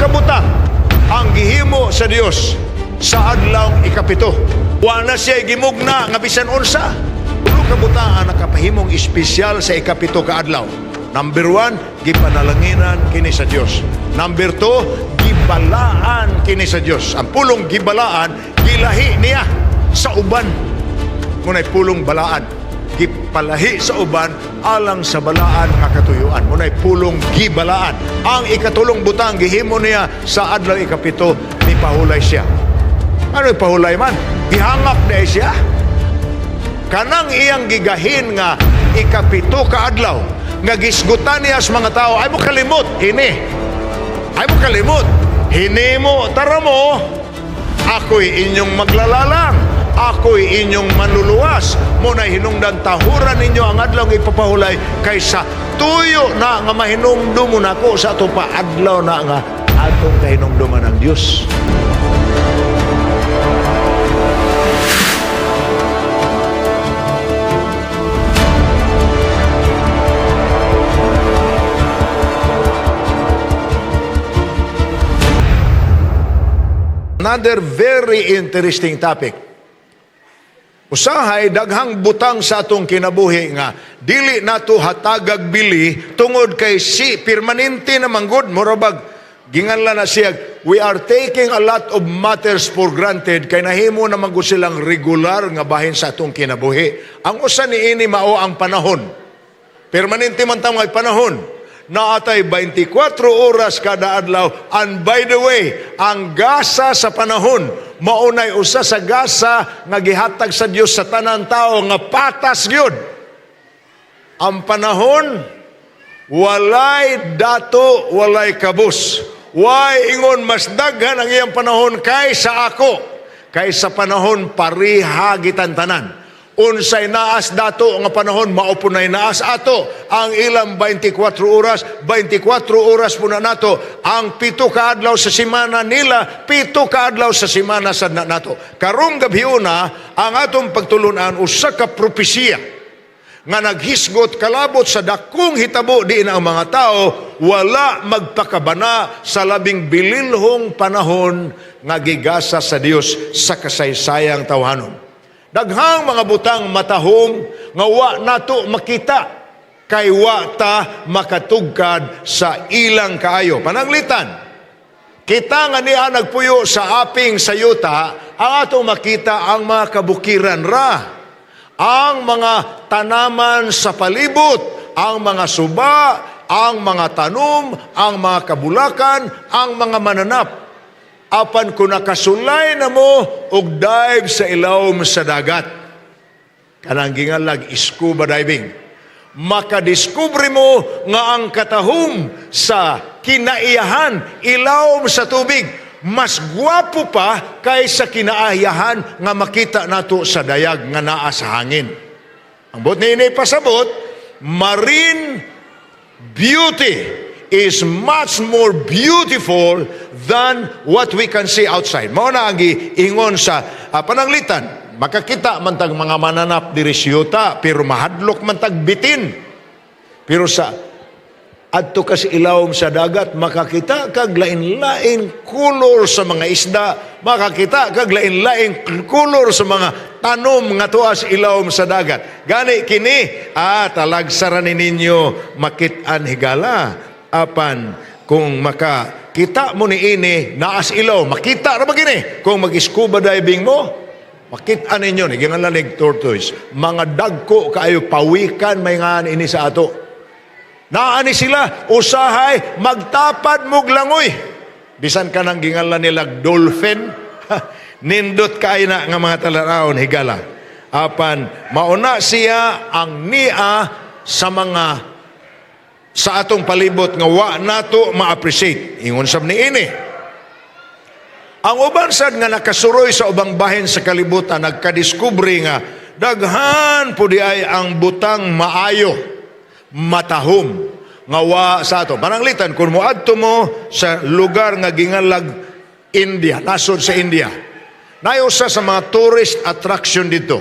Tulo ka butang ang gihimo sa Dios sa adlaw ikapito. Wa na siya gimugna nga bisan unsa. Tulo ka butang ang nakapahimong espesyal sa ikapito ka adlaw. Number 1, gipanalanginan kini sa Dios. Number 2, gibalaan kini sa Dios. Ang pulong gibalaan, gilahi niya sa uban. Muna'y pulong balaan. Gipalahi sa uban alang sa balaan nga katuyuan. Muna'y pulong gibalaan. Ang ikatulong butang gihimo niya sa adlaw ikapito, nipahulay siya. Ano pahulay man? Gihangap na siya. Kanang iyang gigahin nga ikapito ka adlaw nga gisgutan niya sa mga tao, ay mo kalimot ini. Ay mo kalimot. Hinimo tara mo, ako'y inyong maglalalang. Ako'y inyong manluluwas. Muna hinungdan tahuran ninyo ang adlaw nga ipapahulay kaysa tuyo na nga mahinumdum mo nako sa atong paadlaw na nga atong kahinumduman ng Dios. Another very interesting topic. Usahay daghang butang sa atong kinabuhi nga dili nato hatagag bili tungod kay si permanente na manggod, murabag ginganlan na siya, we are taking a lot of matters for granted kay nahimo na man gud silang regular nga bahin sa atong kinabuhi. Ang usa niini mao ang panahon. Permanente man ta may panahon. Naatay 24 oras kada adlaw. And by the way, ang gasa sa panahon, maunay usa sa gasa nga gihatag sa Dios sa tanan tao nga patas gyud. Ang panahon, walay dato, walay kabus. Why ingon mas daghan ang iyang panahon kaysa ako? Kaysa panahon pariha gitantanan. Unsay naas dato nga panahon, mao po nay naas ato. Ang ilang 24 oras, 24 oras po na nato. Ang 7 ka adlaw sa semana nila, 7 ka adlaw sa semana sad na nato. Karong gabhiuna, ang atong pagtulunan usa ka propesiya nga naghisgot kalabot sa dakong hitabo diin ang mga tao wala magpakabana sa labing bililhong panahon nga gigasa sa Dios sa kasaysayang tawhanon. Daghang mga butang matahom nga wa nato makita kay wa ta makatugkad sa ilang kaayo. Pananglitan, kita nga niya nagpuyo sa aping sa yuta, ang atong makita ang mga kabukiran ra, ang mga tanaman sa palibot, ang mga suba, ang mga tanom, ang mga kabulakan, ang mga mananap. Apan kung nakasulay na mo og dive sa ilawom sa dagat, kanang gingalag scuba diving, makadiskubre mo nga ang katahom sa kinaiyahan ilawom sa tubig mas gwapo pa kaysa kinaiyahan nga makita nato sa dayag nga naa sa hangin. Ang buot niini pasabot, marine beauty is much more beautiful than what we can see outside. Mao na ang giingon sa pananglitan. Makakita man tag mga mananap diri sa yuta, pero mahadlok man tag bitin. Pero sa adto ka sa ilawom sa dagat, makakita kag lain-lain kulor sa mga isda, makakita kag lain-lain kulor sa mga tanom nga tuwa sa ilawom sa dagat. Gani kini, talagsaran ni ninyo makit-an higala. Apan kung makakita mo ni ini naas ilaw, makita ra ba gini? Kung mag-scuba diving mo, makita ninyo ni gingalan tortoise, mga dagko kaayo pawikan may ngan ini sa ato. Naani sila usahay magtapad mog langoy. Bisan ka nang gingalan nila dolphin, nindot kay na nga mga talanawon higala. Apan mauna siya ang nia sa mga sa atong palibot nga wa nato ma-appreciate. Ingon sab niini. Ang uban sad nga nakasuroy sa ubang bahin sa kalibutan nagkadiskubre nga daghan po di ay ang butang maayo, matahom nga wa sa ato. Pananglitan kung moadto mo sa lugar nga gingalag India, nasod sa India. Naay usa sa mga tourist attraction dito.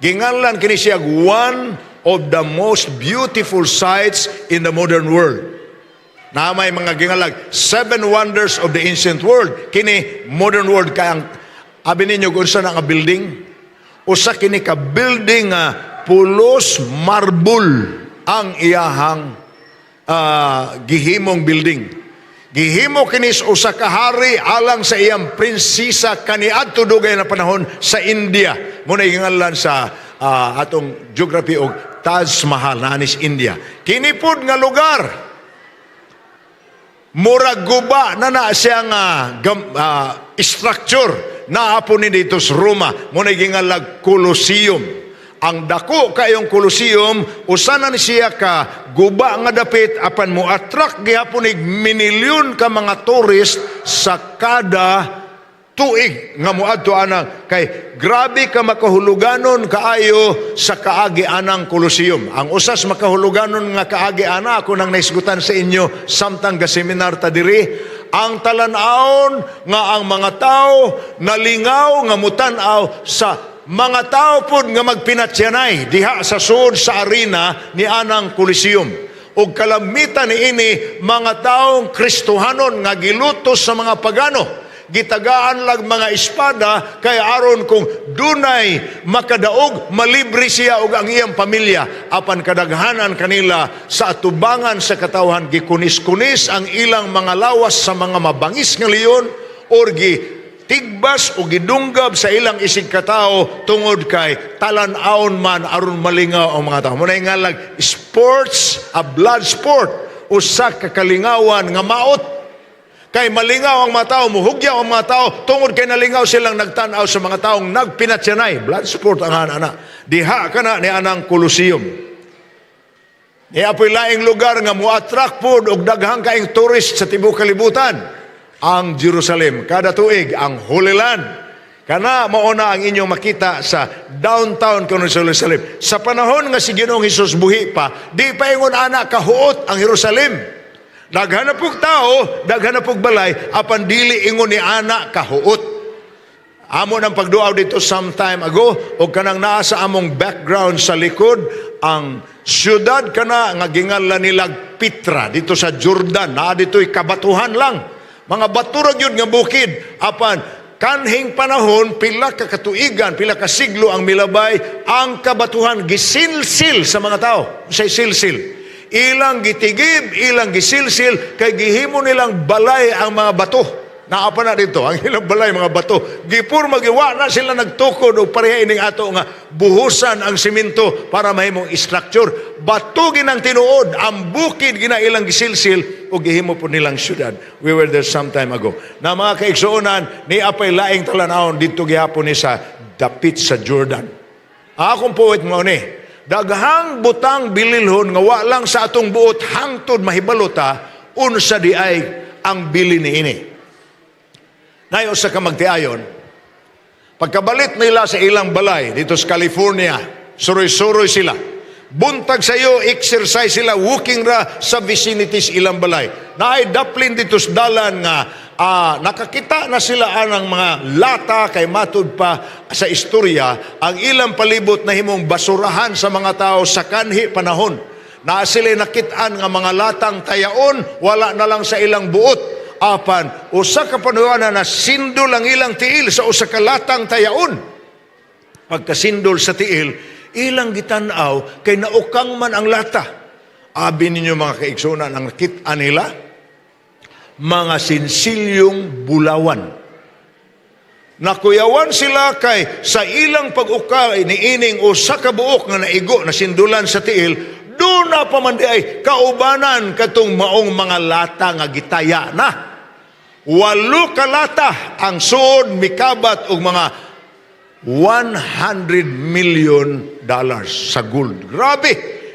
Ginganlan kini siya one of the most beautiful sights in the modern world. Na may mga gingalag Seven Wonders of the Ancient World. Kini modern world kay ang abi ninyo kung unsa na nga building. Usa kini ka building nga pulos marble ang iyahang gihimong building. Gihimo kini sa usa ka hari alang sa iyang prinsesa kaniadto dugay na panahon sa India. Mao na gingalan sa atong geography og Taj Mahal na anis India. Kini pod nga lugar murag guba na na siya nga structure naa po ni dito sa Roma. Mao na gingalag Colosseum. Ang dako kayong Colosseum, usa na ni siya ka guba nga dapit, apan mo attract gihapon ig minilyon ka mga tourist sa kada tuig nga moadto ana kay grabe ka makahuluganon kaayo sa kaagi anang Colosseum. Ang usas makahuluganon nga kaagi ana, ako nang naisgutan sa inyo samtang ga-seminar ta diri, ang talan-awon nga ang mga tao nalingaw nga mutan-aw sa mga tao pod nga magpinatyanay diha sa suod sa arena ni anang Coliseum, ug kalamitan niini mga taong Kristohanon nga gilutos sa mga pagano, gitagaan lang mga espada kay aron kung dunay makadaog, malibre siya ug ang iyang pamilya. Apan kadaghanan kanila, sa atubangan sa katawhan, gikunis-kunis ang ilang mga lawas sa mga mabangis nga leon or gi tigbas o gidunggab sa ilang isig katao tungod kay talan-awon man aron malingaw ang mga tao. Mao na ngalag sports, a blood sport, usa ka kalingawan nga maot kay malingaw ang mga tao, muhugyaw ang mga tao, tungod kay nalingaw silang nagtanaw sa mga taong nagpinatyanay. Blood sport ang ana. Diha kana ni anang Colosseum. Naa poy laing lugar nga mo-attract pod og daghang kaing tourist sa tibuok kalibutan. Ang Jerusalem. Kada tuig, ang Holy Land. Kana mao na ang inyong makita sa downtown kuno sa Jerusalem. Sa panahon nga si Ginoong Hesus buhi pa, di pa ingon ana kahuot ang Jerusalem. Daghan na pug tao, daghan na pug balay, apan dili ingon ni ana kahuot. Amo ng pagduaw dito some time ago o kanang naa sa among background sa likod ang syudad kana nga gingalan nilag Petra dito sa Jordan. Naa dito'y kabatuhan lang. Mga bato ra gyud nga bukid, apan kanhing panahon, pila ka katuigan, pila ka siglo ang milabay, ang kabatuhan gisilsil sa mga tao. Say silsil, ilang gitigib, ilang gisilsil kay gihimo nilang balay ang mga bato. Naa pa na dito, ang ilang balay mga bato. Gipurma giwa na sila nagtukod o pareha ining ato nga buhusan ang simento para mahimong structure. Bato ginang tinuod, ang bukid gina ilang gisilsil o gihimo po nilang syudad. We were there some time ago. Na mga kaigsuonan, naa pay laing talanawon dito gihapon ni sa dapit sa Jordan. Akong puwit mo ni, daghang butang bililhon nga wa lang sa atong buot hangtod mahibalo ta unsa di ay ang bili niini. Nayo sa kamagtiayon, pagkabalit nila sa ilang balay dito sa California, suroy-suroy sila. Buntag sa iyo, exercise sila, walking ra sa vicinities ilang balay. Naay daplin dito sa dalan nga nakakita na sila anang mga lata kay matud pa sa istorya, ang ilang palibot na himong basurahan sa mga tao sa kanhi panahon. Na sila nakitaan nga mga latang tayaon, wala na lang sa ilang buot. Apan usa ka panuwana na sindol ang ilang tiil sa usa ka latang tayaon. Pagkasindol sa tiil, ilang gitan-aw kay naukang man ang lata. Abi ninyo, mga kaigsunan, ang nakita nila, mga sinsilyong bulawan. Nakuyawan sila kay sa ilang pag-uka niining usa ka buok nga naigo na sindulan sa tiil, doon na pa man di ay kaubanan katong maong mga lata nga gitaya na. Walo ka lata ang suod mikabat og mga $100 million sa gold. Grabe!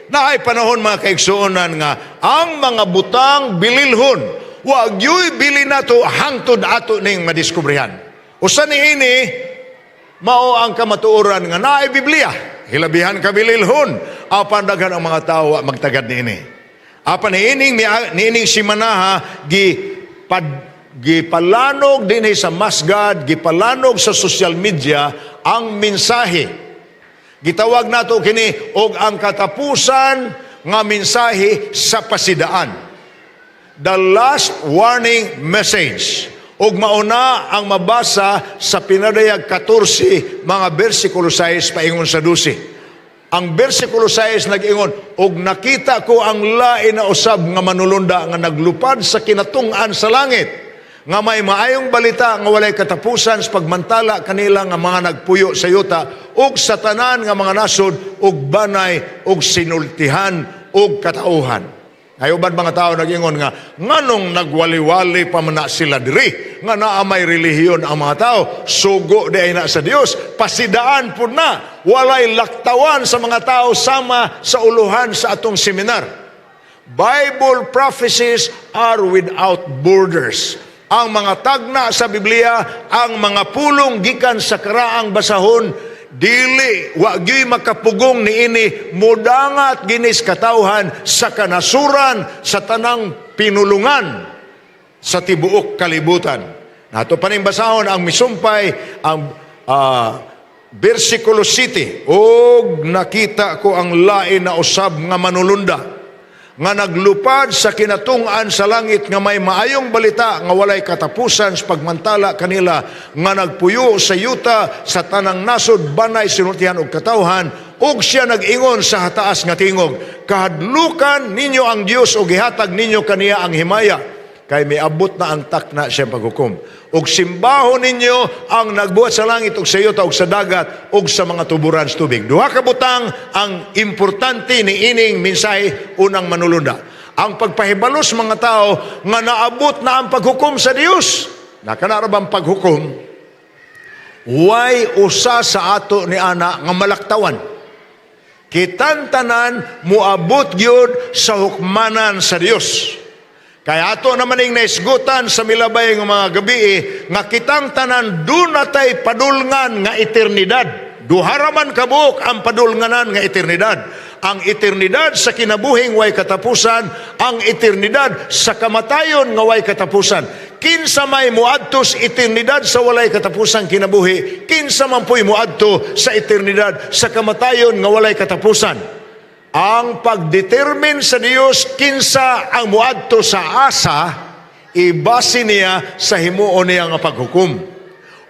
Naay panahon, mga kaigsuonan, nga ang mga butang bililhon, wag yu'y bili nato hangtod ato ning madiskubrihan. Usa ni ini mao ang kamatuoran nga naay Biblia. Hilabihan ka bililhon, apan daghan ang mga tao wa magtagad niini. Apan niining simanaha gi pad gipalanog dinhi sa masgad, gipalanog sa social media ang mensahe. Gitawag nato kini og ang katapusan nga mensahe sa pasidaan. The last warning message. Ug mauna ang mabasa sa Pinadayag 14, mga bersikulo 6 paingon sa 12. Ang bersikulo 6 nag-ingon, "Ug nakita ko ang lain na usab nga manulunda nga naglupad sa kinatung-an sa langit, nga may maayong balita nga walay katapusan sa pagmantala kanila nga mga nagpuyo sa yuta ug sa tanan nga mga nasod ug banay ug sinultihan ug katauhan." Ay, uban mga tao nag-ingon nga nganong nagwali-wali pa man na sila diri nga naa may relihiyon ang mga tao, sugo di ay na sa Dios, pasidaan pud na, walay laktawan sa mga tao sama sa uluhan sa atong seminar. Bible prophecies are without borders. Ang mga tagna sa Biblia, ang mga pulong gikan sa karaang basahon, dili wa gyuy makapugong niini, mudangat ginis katawhan sa kanasuran sa tanang pinulungan sa tibuok kalibutan. Nato pa ning basahon ang misumpay ang versikulo 7. "Og nakita ko ang lain na usab nga manulunda nga naglupad sa kinatung-an sa langit nga may maayong balita nga walay katapusan sa pagmantala kanila nga nagpuyo sa yuta, sa tanang nasod, banay, sinultihan ug katawhan, ug siya nag-ingon sa hataas nga tingog, 'Kahadlukan ninyo ang Dios ug ihatag ninyo kaniya ang himaya, kay miabot na ang takna sa iyang paghukom. Ug simbahon ninyo ang nagbuhat sa langit ug sa yuta ug sa dagat ug sa mga tuburan sa tubig.'" Duha ka butang ang importante ni ining mensahe, unang manulunda. Ang pagpahibalo sa mga tao nga naabot na ang paghukom sa Dios. Nakanara bang paghukom? Way usa sa ato ni ana nga malaktawan. Kitang tanan muabot gyud sa hukmanan sa Dios. Kaya ato naman ning naisgutan sa milabay nga mga gabi nga kitang tanan duna tay padulngan nga eternidad. Duha ra man kabuok ang padulnganan nga eternidad. Ang eternidad sa kinabuhing way katapusan, ang eternidad sa kamatayon nga way katapusan. Kinsa may muadto sa eternidad sa walay katapusan kinabuhi, kinsa man po'y muadto sa eternidad sa kamatayon nga walay katapusan? Ang pagdetermine sa Dios kinsa ang muadto sa asa, ibase niya sa himuon niya nga paghukom.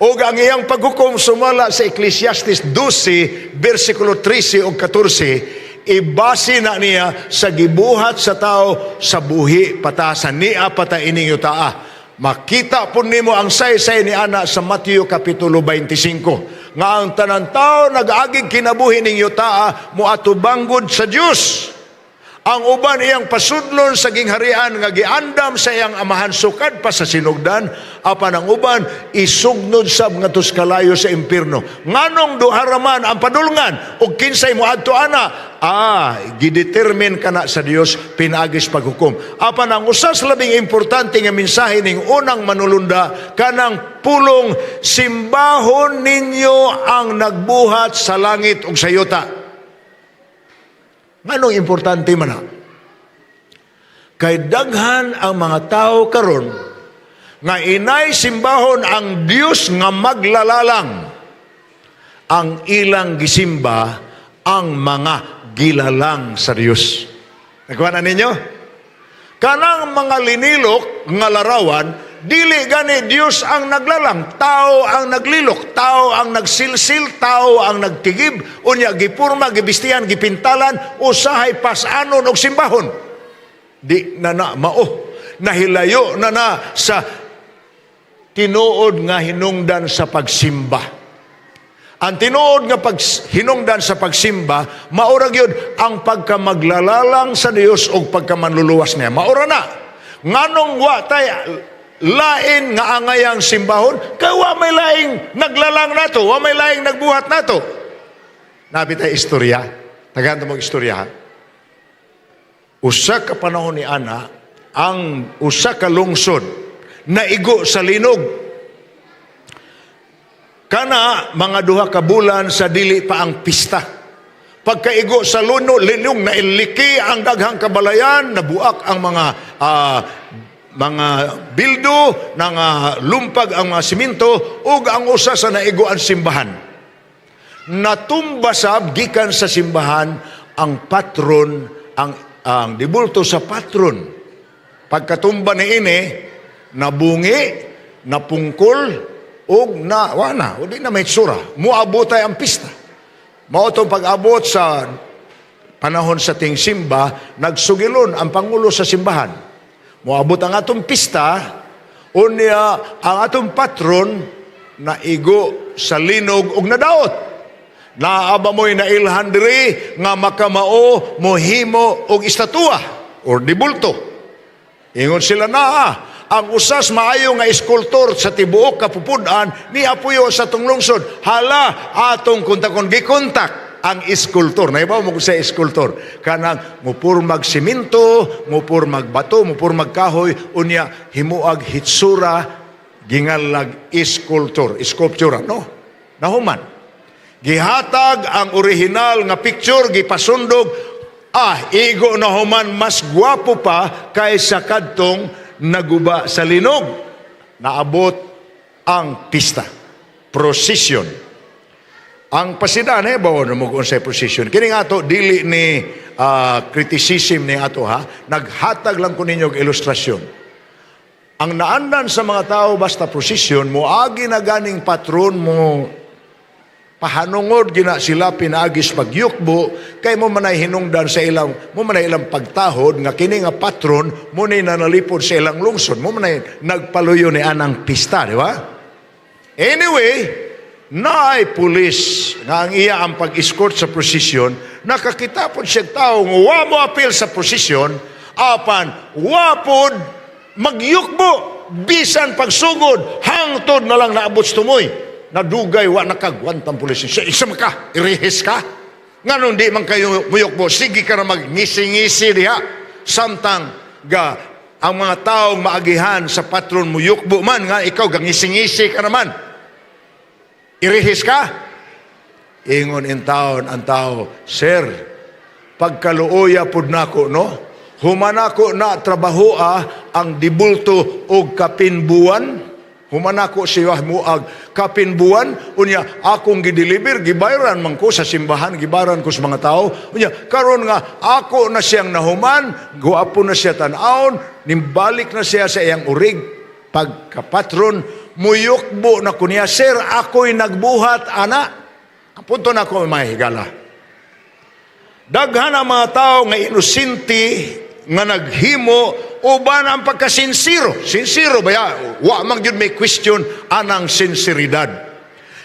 O ang iyang paghukom, sumala sa Ecclesiastes 12, versikulo 13 ug 14, ibase na niya sa gibuhat sa tao sa buhi pata sa nia pata ining yutaa. Makita po nimo ang saysay ni ana sa Mateo Kapitulo 25 nga ang tanan tao nag-agig kinabuhi ning yutaa moatubanggod sa Dios. Ang uban iyang pasudlon sa gingharian nga giandam sa iyang amahan sukad pa sa sinugdan, apan ang uban isugnod sab ngadto sa kalayo sa impierno. Nganong duha ra man ang padulngan ug kinsay moadto ana? Gidetermine kana sa Dios pinaagis paghukom. Apan ang usa sa labing importante nga mensahe ning unang manulunda, kanang pulong simbahon ninyo ang nagbuhat sa langit ug sa yuta. Nganong importante man na? Kay daghan ang mga tao karon nga inay simbahon ang Dios nga maglalalang. Ang ilang gisimba ang mga gilalang sa Dios. Nakuha na ninyo? Kanang mga linilok nga larawan, dili gani Dios ang naglalang, tao ang naglilok, tao ang nagsilsil, tao ang nagtigib, unya gipurma, gibistihan, gipintalan, usahay pasanon og simbahon. Di na na mao. Nahilayo na na sa tinuod nga hinungdan sa pagsimba. Ang tinuod nga pag hinungdan sa pagsimba, maura gyud ang pagkamaglalalang sa Dios o pagkamanluluwas niya. Maura na. Nganong wa tay lain nga angayang simbahon, kay wa may laing naglalang nato, wa may laing nagbuhat nato. Nabi tay istorya. Tagaan mo istorya, ha? Usa ka panahon ni ana, ang usa ka lungsod naigo sa linog. Kana mga 2 ka bulan sa dili pa ang pista. Pagkaigo sa luno, linog, nailiki ang daghang kabalayan, nabuak ang mga bildo, nang lumpag ang mga simento, ug ang usa sa naigo ang simbahan. Natumba sab gikan sa simbahan ang patron, ang dibulto sa patron. Pagkatumba ni ini, nabungi, napungkol, ug na, wana, o di na may tsura. Muabot ay ang pista. Mao tong pag-abot sa panahon sa tingsimba, nagsugilon ang pangulo sa simbahan. Moabot ang atong pista, unya ang atong patron naigo sa linog ug nadaot. Naa ba mo'y nailhan diri nga makamao mohimo og estatua or dibulto? Ingon sila, naa. Ang usas maayo nga eskultor sa tibuok kapupud-an ni apuyo sa atong lungsod. Hala, atong kontakon. Gikontak ang eskultor. Naibaw mo sa eskultor. Kanang mupurmag simento, mupurmag bato, mupurmag kahoy, unya himuag hitsura, ginganlag eskultor, sculptura, no? Nahuman. Gihatag ang original nga picture, gipasundog, igo na human, mas gwapo pa kaysa kadtong naguba sa linog. Naabot ang pista. Procession. Ang pasidan, bawo na mo kung unsay procession. Kini nga ato, dili ni criticism ni ato ha. Naghatag lang ko ninyo og ilustrasyon. Ang naandan sa mga tao basta procession, moagi na ganing patron mo pahanungod gina sila pinaagis pagyukbo kay mo manay hinungdan sa ilang mo manay ilang pagtahod nga kini nga patron mo ni nanalipod sa ilang lungsod, mo manay nagpaluyo ni anang pista, di ba? Anyway, naay pulis nga ang iya ang pag-escort sa procession. Nakakita pod siya tao nga wa mo apil sa procession apan wa pod magyukbo bisan pagsugod hangtod na lang naabot sa tumoy. Nadugay wa nakagwantang pulis siya. Isa man ka, irihis ka. Nganong di man kayo muyukbo? Sige ka na magngisi-ngisi diha. Samtang ga ang mga taong maagihan sa patron muyukbo man nga ikaw gangisi-ngisi ka naman. Irihis ka? Ingon in taon ang tao, "Sir, pagkaluoya pud nako, no? Human ako na trabahoa ang dibulto og kapin buwan. Human ako siya muag kapin buwan, unya akong gideliver, gibayaran man ko sa simbahan, gibayaran ko sa mga tao. Unya karon nga ako na siyang nahuman, guwapo na siya tan-awon, nimbalik na siya sa iyang urig pagkapatron, muyukbo na ko niya, sir, ako'y nagbuhat ana." Ang punto na ako, mga higala. Daghan ang mga tao nga inosente nga naghimo uban ang pagkasinsiro. Sinsiro ba ya? Wa man gyud may question anang sinseridad.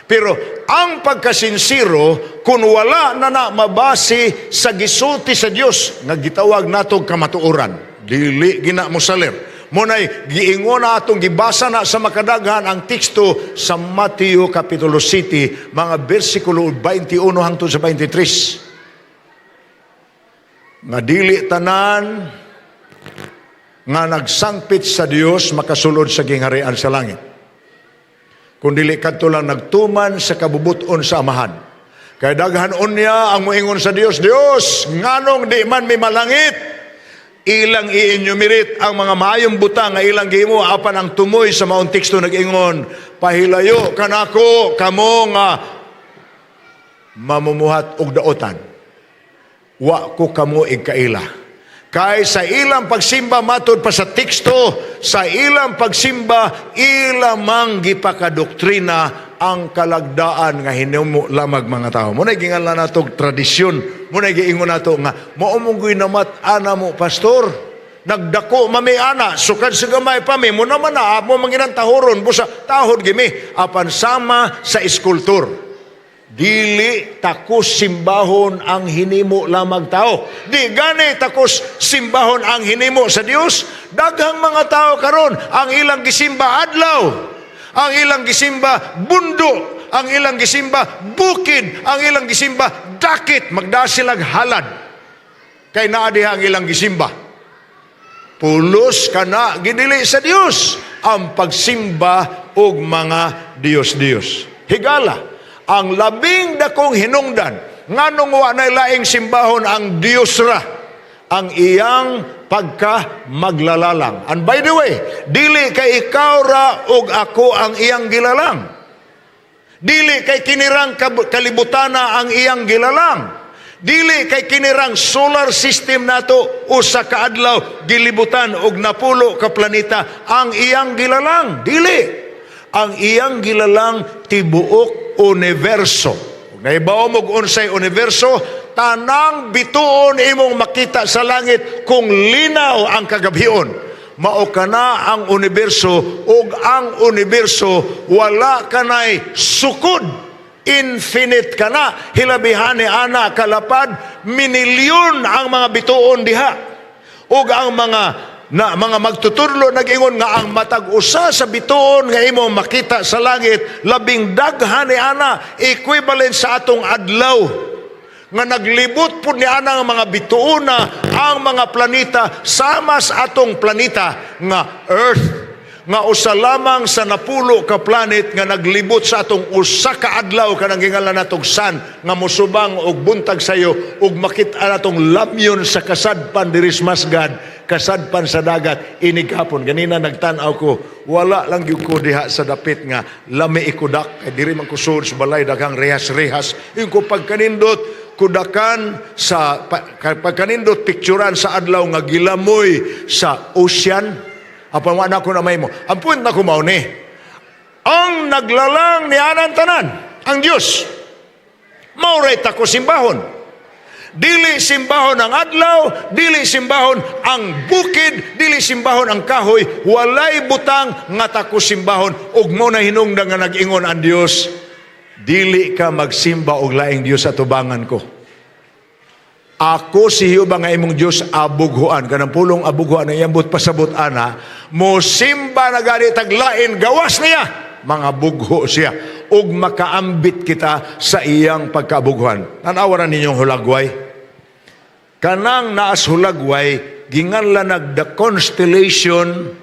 Pero ang pagkasinsiro, kung wala na na mabase sa gisulti sa Dios nga gitawag natong kamatuoran, dili gina mo salir. Munay giingon na atong gibasa na sa makadaghan ang teksto sa Mateo Kapitulo 7, mga bersikulo 21 hangtod sa 23. Nga dili tanan nga nagsangpit sa Dios makasulod sa gingharian sa langit, kung dili kadto lang nagtuman sa kabubuton sa Amahan. Kay daghan unya ang moingon sa Dios, "Dios, nganong di man mi malangit?" Ilang i-enumerate ang mga maayong butang nga ilang gihimo, apan ang tumoy sa maong teksto nag-ingon, "Pahilayo kanako kamo nga mamumuhat og daotan. Wa ko kamo igkaila." Kay sa ilang pagsimba, matud pa sa teksto, sa ilang pagsimba, ilamang gipakadoktrina ang kalagdaan nga hinimo lamag mga tao. Muna gingan nato tradisyon, muna giingon nato nga mao mo gyud namat ana mo, pastor. Nagdako mami ana, sukad sa gamay pa mi, mo naman na mo manginang tahoron, busa tahod gimi apan sama sa eskultor. Dili takos simbahon ang hinimo lamang tao. Di gani takos simbahon ang hinimo sa Dios. Daghang mga tao karon ang ilang gisimba adlaw, ang ilang gisimba bundo, ang ilang gisimba bukid, ang ilang gisimba dakit, magdasilag halad. Kay naa diha ang ilang gisimba. Pulos kana gidili sa Dios ang pagsimba og mga Dios-Dios. Higala, ang labing dakong hinungdan nganong wa na laing simbahon ang Dios ra, ang iyang pagka maglalalang. And by the way, dili kay ikaw ra og ako ang iyang gilalang. Dili kay kinirang kalibutana ang iyang gilalang. Dili kay kinirang solar system nato usa ka adlaw gilibutan og 10 ka planeta ang iyang gilalang. Dili. Ang iyang gilalang tibuok universo. Ug nahibaw mo og unsay universo, tanang bituon imong makita sa langit kung linaw ang kagabhion. Mao kana ang universo, ug ang universo wala kanay sukod, infinite kana. Hilabihan ni ana kalapad, minilyon ang mga bituon diha, ug ang mga na mga magtutudlo nag-ingon nga ang matag usa sa bituon nga imo makita sa langit, labing daghan ni ana, equivalent sa atong adlaw nga naglibot pud ni ana ang mga bituona, ang mga planeta, sama sa atong planeta nga Earth, nga usa lamang sa 10 ka planet nga naglibot sa atong usa ka adlaw, kanang gingalan natong sun nga mosubang og buntag sayo ug makit-an natong lamyon sa kasadpan diri sa masgad, kasadpan sa dagat inig hapon. Ganina nagtan-aw ko, wala lang gyud ko diha sa dapit nga lami ikudak kay diri man ko sulod sa balay, daghang rehas-rehas. Yung ko pagkanindot kudakan sa pagkanindot picturan sa adlaw nga gilamoy sa ocean. Apan wa na ko na may mo. Ang point na ko mao ni, ang naglalang ni anang tanan, ang Dios. Mao ray tako simbahon. Dili simbahon ang adlaw, dili simbahon ang bukid, dili simbahon ang kahoy, walay butang nga tako simbahon, ug mo na hinungdan nga nag-ingon ang Dios, "Dili ka magsimba og laing Dios sa tubangan ko. Ako si Jehova nga imong Dios, abughuan." Kanang pulong abughuan ang iyang pasabot ana, mo simba na gani tag lain gawas niya, mga bugho siya, ug makaambit kita sa iyang pagkabughuan. Tan-awa na ninyong hulagway. Kanang naas hulagway, ginganlan nag the constellation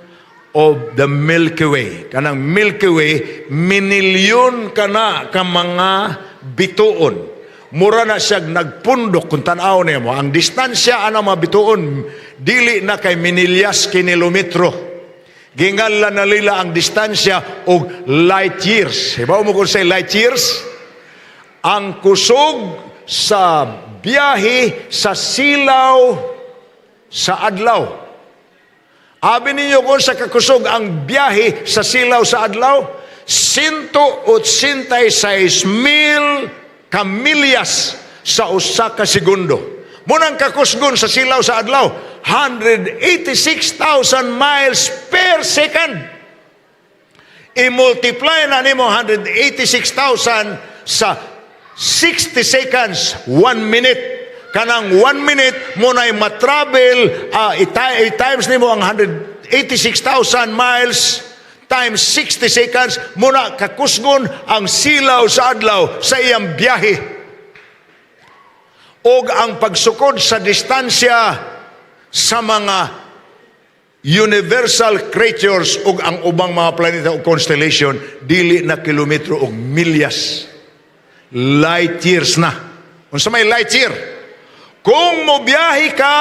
of the Milky Way. Kanang Milky Way, minilyon kana ka mga bituon. Mura na siya nagpundok kung tan-aw nimo. Ang distansya ana mga bituon dili na kay minilyas kilometro. Gingalan na nila ang distansya og light years. Hibaw mo kung say light years? Ang kusog sa biyahe sa silaw sa adlaw. Abi ninyo kung sa kakusog ang biyahe sa silaw sa adlaw, 186 mil kamilyas sa usa ka segundo. Munang kakusgon sa silaw sa adlaw, 186,000 miles per second. I-multiply na nimo 186,000 sa 60 seconds, 1 minute. Kanang 1 minute mo na'y matravel, i-times nimo ang 186,000 miles times 60 seconds, muna kakusgon ang silaw sa adlaw sa iyang biyahe. Og ang pagsukod sa distansya sa mga universal creatures ug ang ubang mga planeta o constellation, dili na kilometro ug milyas, light years na. Unsa may light year? Kung mobiyahe ka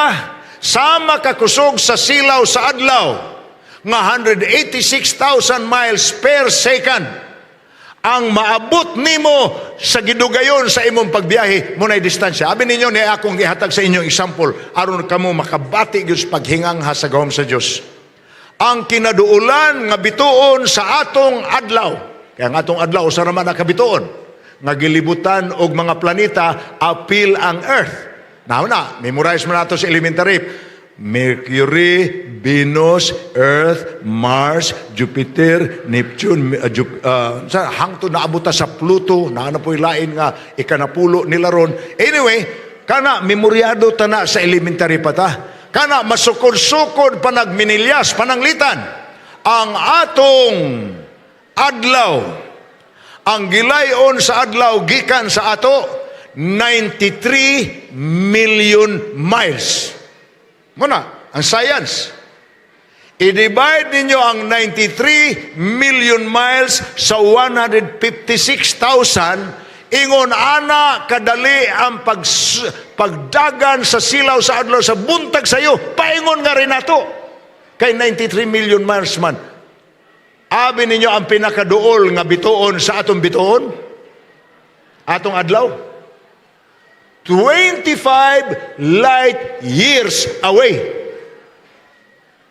sama kakusog sa silaw sa adlaw nga 186,000 miles per second, ang maabot nimo sa gidugayon sa imong pagbiyahe mo na distansya. Abi ninyo ni akong gihatag sa inyo example aron kamo makabati gyud sa paghingangha sa gahom sa Dios. Ang kinaduolan nga bituon sa atong adlaw. Kaya ang atong adlaw usa ra man ka bituon nga gilibutan og mga planeta apil ang Earth. Now na, memorize mo nato sa elementary. Mercury, Venus, Earth, Mars, Jupiter, Neptune, sa hangtod naabot ta sa Pluto, na ano po'y lain nga ikanapulo nila ron. Anyway, kana memoryado ta na sa elementary pa ta. Kana masukod-sukod pa nagminilyas, pananglitan. Ang atong adlaw, ang gilayon sa adlaw gikan sa ato, 93 million miles. Muna, ang science. I-divide ninyo ang 93 million miles sa 156,000, ingon ana kadali ang pagdagan sa silaw sa adlaw sa buntag sayo, paingon nga rin nato. Kay 93 million miles man. Abi ninyo ang pinakaduol nga bituon sa atong bituon? Atong adlaw? 25 light years away.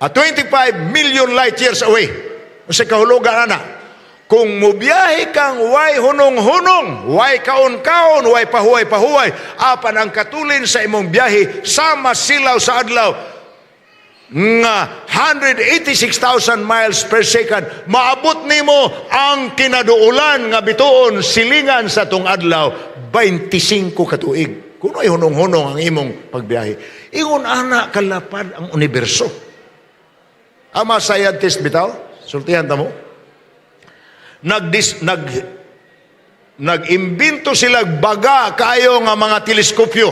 25 million light years away. Sa kahulugan ana, kung mubiyahe kang way hunong-hunong, way kaon-kaon, way pahuway-pahuway, apan ang katulin sa imong biyahe sama silaw sa adlaw nga 186,000 miles per second, maabot nimo ang kinaduolan nga bituon silingan sa tong adlaw 25 ka tuig. Kuno ay hunong-hunong ang imong pagbiyahe. Ingon ana kalapad ang universo. Ang mga scientist bitaw, sultihan ta mo, nagdis, nag nag-imbento sila baga kaayo nga mga teleskopyo.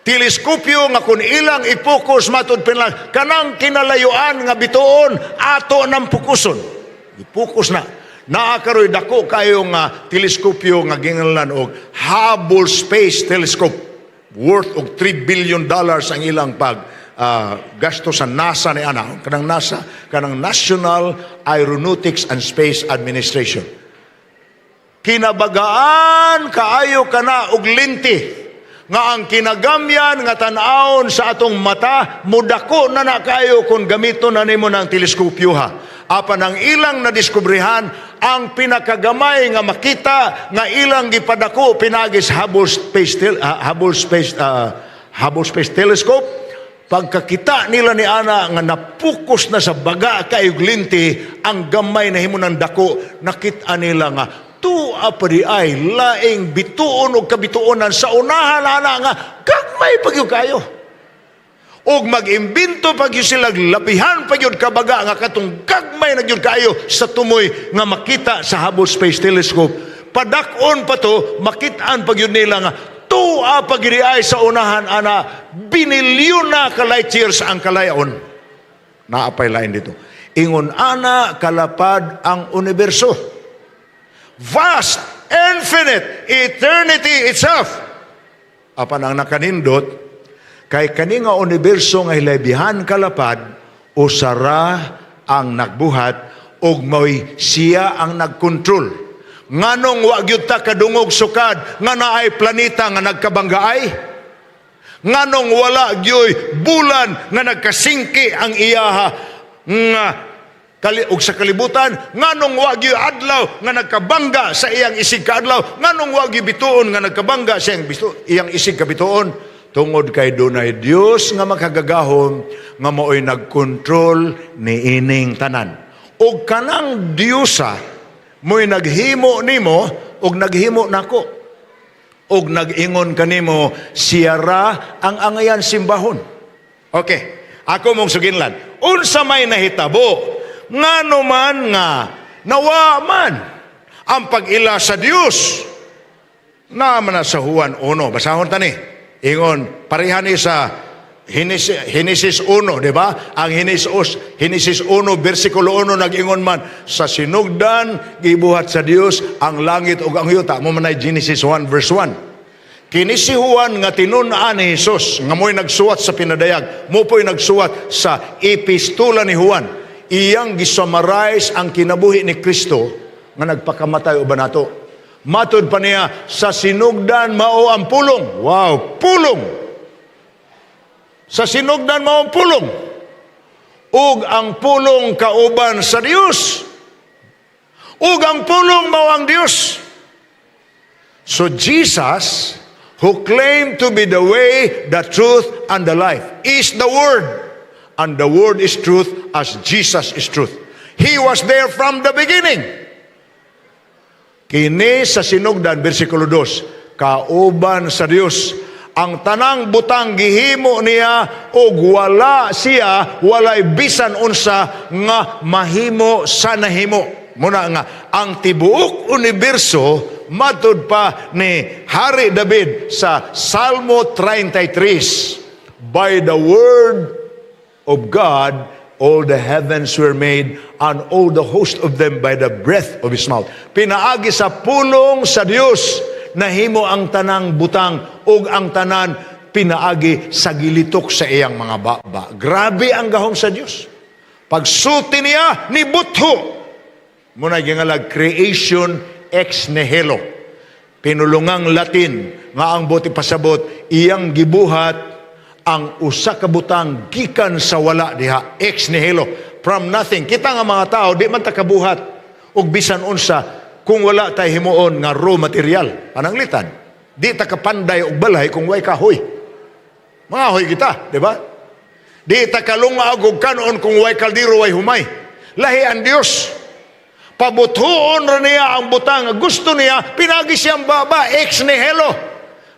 Teleskopyo nga kung ilang i-focus, matud pinlang kanang kinalayuan nga bituon ato nang pokuson. I-focus na. Naa karoy dako kayo nga teleskopyo nga ginganlan og Hubble Space Telescope, worth og $3 billion ang ilang pag gasto sa NASA ni ana, kanang NASA, kanang National Aeronautics and Space Administration. Kinabagaan kaayo kana og linti nga ang kinagamyan nga tan-awon sa atong mata mudako na na kaayo kung gamiton na nimo ng teleskopyo ha. Apan ang ilang nadiskubrehan, ang pinakagamay nga makita nga ilang gipadako pinaagi sa Hubble Space Telescope, pagkakita nila ni ana nga napokus na sa baga kayog linti, ang gamay na himo ng dako, nakita nila nga tua pa di ay laing bituon og kabituonan sa unahan ana nga gagmay pa gyud kayo. Og mag-imbento pa gyud sila labihan pa gyud kabaga nga katong gagmay na gyud kayo sa tumoy nga makita sa Hubble Space Telescope. Padak-on pa to, makitaan pa gyud nila nga tua pa gyud ay sa unahan ana binilyon na ka light years ang kalayaon. Naapay lain dito. Ingon ana kalapad ang universo. Vast, infinite, eternity itself. Apan ang nakanindot, kay kani nga universo nga hilabihan kalapad, usara ang nagbuhat ug mo'y siya ang nagkontrol. Nganong wa gyud ta kadungog sukad nga naay planeta nga nagkabanggaay? Nganong wala gyoy bulan nga nagkasingki ang iyaha nga kali og sa kalibutan? Nganong wa gyoy adlaw nga nagkabangga sa iyang isig kaadlaw? Nganong wa gyoy bituon nga nagkabangga sa iyang isig kabituon? Tungod kay dunay Dios nga makagagahom nga maoy nagkontrol niining tanan. Og kanang Diyosa mo'y naghimo nimo og naghimo nako og nag-ingon kanimo siya ra ang angayan simbahon. Okay, ako mong suginlan. Unsa may nahitabo? Ngano man nga nawa man ang pag-ila sa Dios? Naa man na sa Juan 1. Basahon tani. Ingon, pareha ni sa Genesis 1, di ba? Ang Genesis 1, versikulo 1, nag-ingon man, "Sa sinugdan, gibuhat sa Dios ang langit ug ang yuta." Mao man ay Genesis 1, verse 1. Kini si Juan nga tinun-an ni Jesus, nga mo'y nagsuwat sa pinadayag, mo po'y nagsuwat sa Epistula ni Juan. Iyang gisummarize ang kinabuhi ni Kristo nga nagpakamatay uban nato. Matud pa niya, sa sinugdan mao ang pulong. Wow, pulong! Sa sinugdan mao ang pulong. Ug ang pulong kauban sa Dios. Ug ang pulong mao ang Dios. So Jesus, who claimed to be the way, the truth, and the life, is the Word. And the Word is truth as Jesus is truth. He was there from the beginning. Kini sa sinugdan, versikulo 2, kauban sa Dios. Ang tanang butang gihimo niya ug wala siya walay bisan unsa nga mahimo sa nahimo. Muna nga ang tibuok universo, matud pa ni Hari David sa Salmo 33, "By the word of God all the heavens were made, and all the host of them by the breath of His mouth." Pinaagi sa pulong sa Dios nahimo ang tanang butang ug ang tanan pinaagi sa gilitok sa iyang mga baba. Grabe ang gahom sa Dios. Pagsulti niya ni butho. Muna gingalag creation ex nihilo. Pinulungang Latin Nga ang buot ipasabot, iyang gibuhat ang usa ka butang gikan sa wala diha, ex nihilo, from nothing. Kita nga mga tao, di man ta kabuhat og bisan unsa kung wala tay himuon nga raw material. Pananglitan, di ta kapanday og balay kung way kahoy. Mangahoy kita, di ba? Di ta kalungag og kanon kung way kaldero, way humay. Lahi ang Dios. Pabuthuon ra niya ang butang nga gusto niya, pinagi siyang baba, ex nihilo.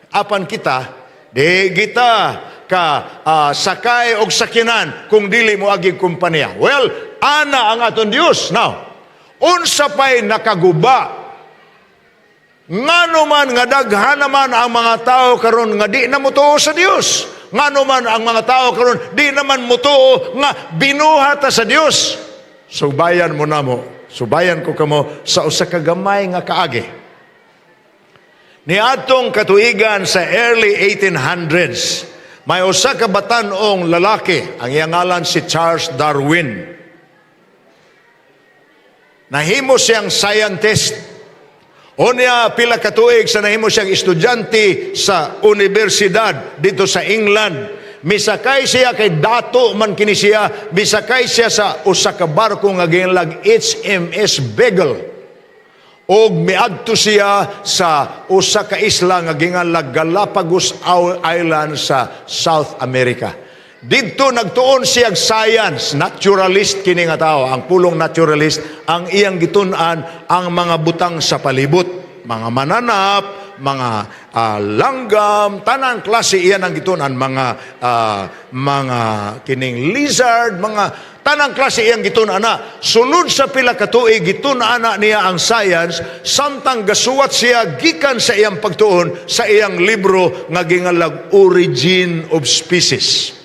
Apan kita, di kita ka sakay og sakyanan kung dili mo agi kumpanya. Well, ana ang aton Dios. Now, unsa pay nakaguba? Ngano man nga daghan naman ang mga tao karon nga di na motuo sa Dios? Ngano man ang mga tao karon di naman motuo nga binuhat ta sa Dios? Subayan mo namo, subayan ko kamo sa usa ka gamay nga kaagi. Niadtong katuigan sa early 1800s, may usa ka batan-ong lalaki, ang iyang ngalan si Charles Darwin. Nahimo siyang scientist. Unya, pila ka tuig sa nahimo siyang estudyante sa universidad dito sa England. Misakay siya kay dato man kini siya, misakay siya sa usa ka barko nga giinganlag HMS Beagle. Og miadto siya sa usa ka isla nga ginganlag Galapagos Island sa South America. Didto nagtuon siya og science, naturalist kini nga tao. Ang pulong naturalist, ang iyang gitun-an ang mga butang sa palibot, mga mananap, mga langgam, tanan klase iyan ang gitun-an, mga kining lizard, mga tanang klase iyang gitun-an na. Sulod sa pila ka tuig, gitun-an na niya ang science samtang gasuwat siya gikan sa iyang pagtuon sa iyang libro nga gingalag Origin of Species.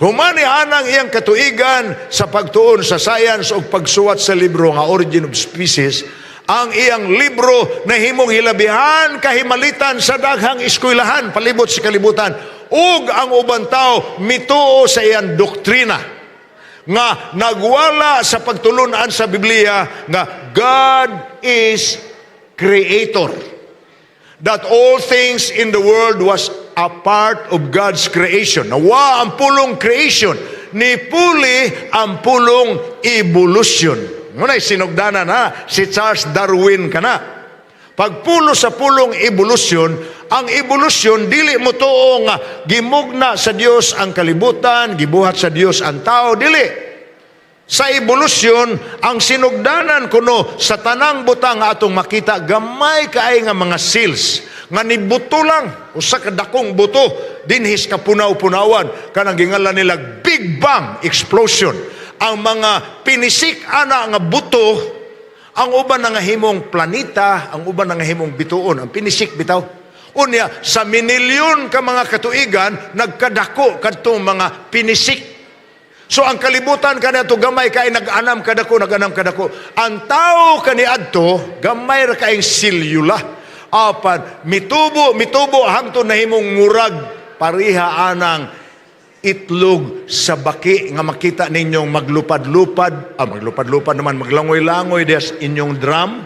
Humani anang iyang katuigan sa pagtuon sa science o pagsuwat sa libro nga Origin of Species, ang iyang libro nahimong hilabihan kahimalitan sa daghang eskwelahan palibot sa kalibutan, ug ang uban tao mituo sa iyang doktrina nga nagwala sa pagtulunan sa Biblia nga God is creator, that all things in the world was a part of God's creation. Nawa ang pulong creation, ni puli ang pulong evolution. Ngunay sinugdanan na si Charles Darwin kana. Pagpulo sa pulong evolution, ang evolution dili mo tuo nga gimugna sa Dios ang kalibutan, gibuhat sa Dios ang tao, dili. Sa evolusyon, ang sinugdanan kuno sa tanang butang nga atong makita, gamay kaay nga mga cells nga nibuto lang, usa ka dakong buto dinhis kapunaw-punawan, kanang gingalan nila Big Bang explosion. Ang mga pinisik ana nga buto, ang uban nga himong planeta, ang uban nga himong bituon, ang pinisik bitaw. Unya, sa minilyon ka mga katuigan, nagkadako kadtong mga pinisik. So ang kalibutan kaniadto gamay kay nag-anam kadako, nag-anam kadako. Ang tao kaniadto gamay ra kaayong selyula. Apan mitubo, mitubo hangtod nahimong murag pareha anang itlog sa baki nga makita ninyong maglupad-lupad, maglupad-lupad naman, maglangoy-langoy diya sa inyong drum.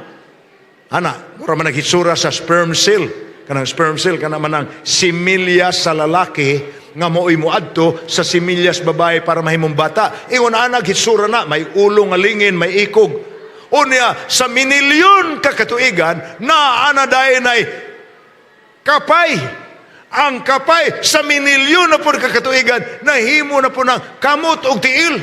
Ana, mura man naghitsura sa sperm cell. Kanang sperm cell, kana man ang similya sa lalaki nga mo'y muadto sa similyas babae para mahimong bata. Ingon ana hitsura na, may ulo nga lingin, may ikog. Unya, sa minilyon ka katuigan, na ana dayon ay kapay. Ang kapay sa minilyon na po ka katuigan, nahimo na po ng kamot og tiil.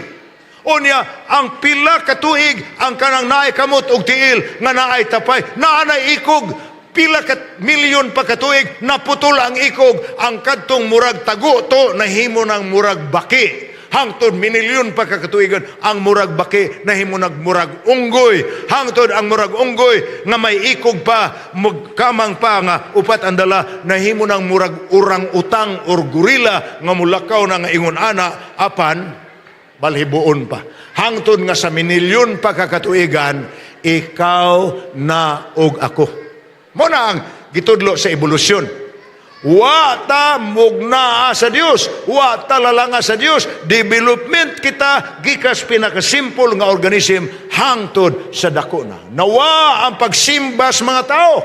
Unya, ang pila katuig, ang kanang naay kamot og tiil, nga naay tapay, naanay ikog, pila ka milyon pa katuig, naputol ang ikog, ang kadtong murag tago to, nahimo ng murag baki. Hangtod minilyon pa kakatuigan, ang murag baki nahimo nag murag unggoy. Hangtod ang murag unggoy nga may ikog pa, kamang pa nga upat ang dala, nahimo ng murag orang-utang or gorilla nga mulakaw na nga ingon ana, apan balhibuon pa. Hangtod nga sa minilyon pa kakatuigan, ikaw na og ako. Mo na ang gitudlo sa ebolusyon. Wa ta mugnaa sa Dios, wa ta lalanga sa Dios. Development kita gikas pinakasimple nga organism hangtod sa dako na. Nawa ang pagsimba sa mga tao.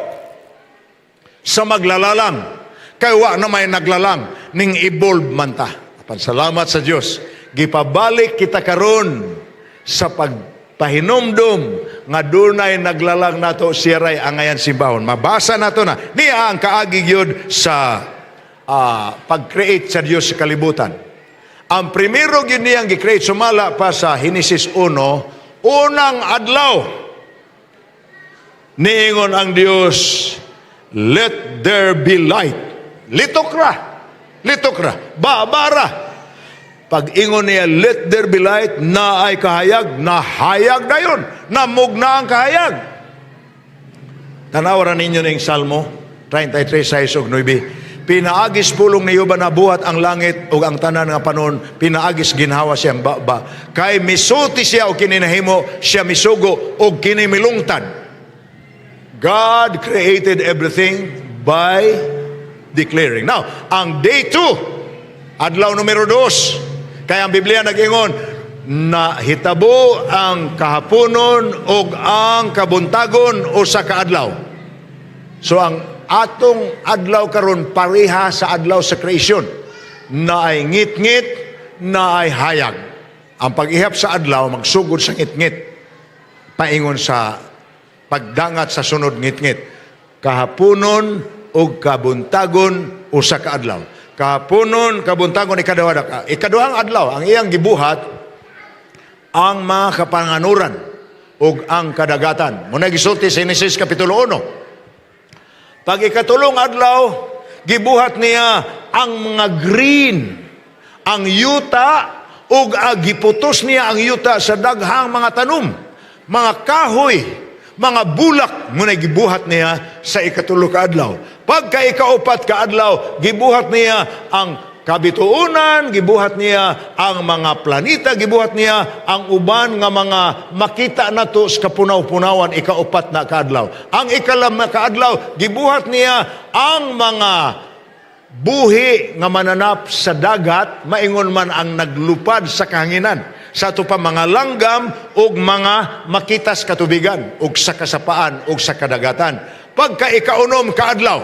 Sa maglalalang. Kay wa na may naglalang ning evolve man ta. Apan salamat sa Dios. Gipabalik kita karon sa pagpahinumdum nga dunay naglalang nato, siya ray angayan simbahon. Mabasa nato na niya ang kaagi gyud sa pag-create sa Dios sa kalibutan. Ang primero gyud niyang gi-create, sumala pa sa Henesis 1, unang adlaw, niingon ang Dios, "Let there be light." Litok ra. Litok ra. Babara. Pag ingon niya, "Let there be light," naay kahayag, nahayag dayon. Namugna ang kahayag. Tanawa ninyo ning Salmo 33, 6 ug 9. Pinaagis pulong ni Jehova nabuhat ang langit ug ang tanan nga panon, pinaagis ginhawa siyang baba. Kay misulti siya og kini nahimo, siya misugo og kini milungtad. God created everything by declaring. Now, ang day 2, adlaw numero 2, kaya ang Biblia nag-ingon, na hitabo ang kahaponon ug ang kabuntagon usa ka adlaw. So ang atong adlaw karon pareha sa adlaw sa creation, na ay ngit-ngit, na ay hayag. Ang pag-ihap sa adlaw magsugod sa ngit-ngit paingon sa pagdangat sa sunod ngit-ngit. Kahaponon ug kabuntagon, usa ka adlaw. Kahaponon, kabuntagon, ikaduha. Ikaduhang adlaw, ang iyang gibuhat ang mga kapanganuran ug ang kadagatan. Muna gisulti sa Genesis Kapitulo 1. Pag ikatulong adlaw, gibuhat niya ang mga green, ang yuta, ug giputos niya ang yuta sa daghang mga tanom, mga kahoy, mga bulak, muna gibuhat niya sa ikatulo ka adlaw. Pagka ikaupat ka adlaw, gibuhat niya ang kabituonan, gibuhat niya ang mga planeta, gibuhat niya ang uban nga mga makita nato sa kapunaw-punawan, ikaupat na kaadlaw. Ang ikalima kaadlaw, gibuhat niya ang mga buhi nga mananap sa dagat, maingon man ang naglupad sa kahanginan. Sa ato pa mga langgam ug mga makitas katubigan ug sa kasapaan ug sa kadagatan. Pagka ikaunom kaadlaw,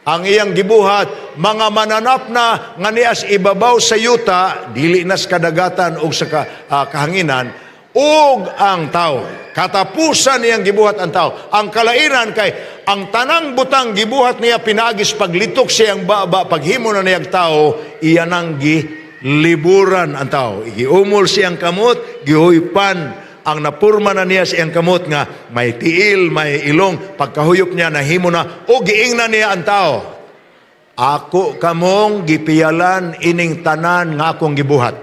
ang iyang gibuhat mga mananap na nga nias ibabaw sa yuta, dili na sa kadagatan ug sa kahanginan, ug ang tao. Katapusan niyang gibuhat ang tao. Ang kalainan kay ang tanang butang gibuhat niya pinaagis paglitok siyang baba, paghimo na niyang tao, iya nang giliburan ang tao. Giumol siyang kamot, gihuypan ang napurma na niya sa iyang kamot nga may tiil, may ilong, pagkahuyop niya, nahimo na, o giingnan niya ang tao, "Ako kamong gipiyalan ining tanan nga akong gibuhat."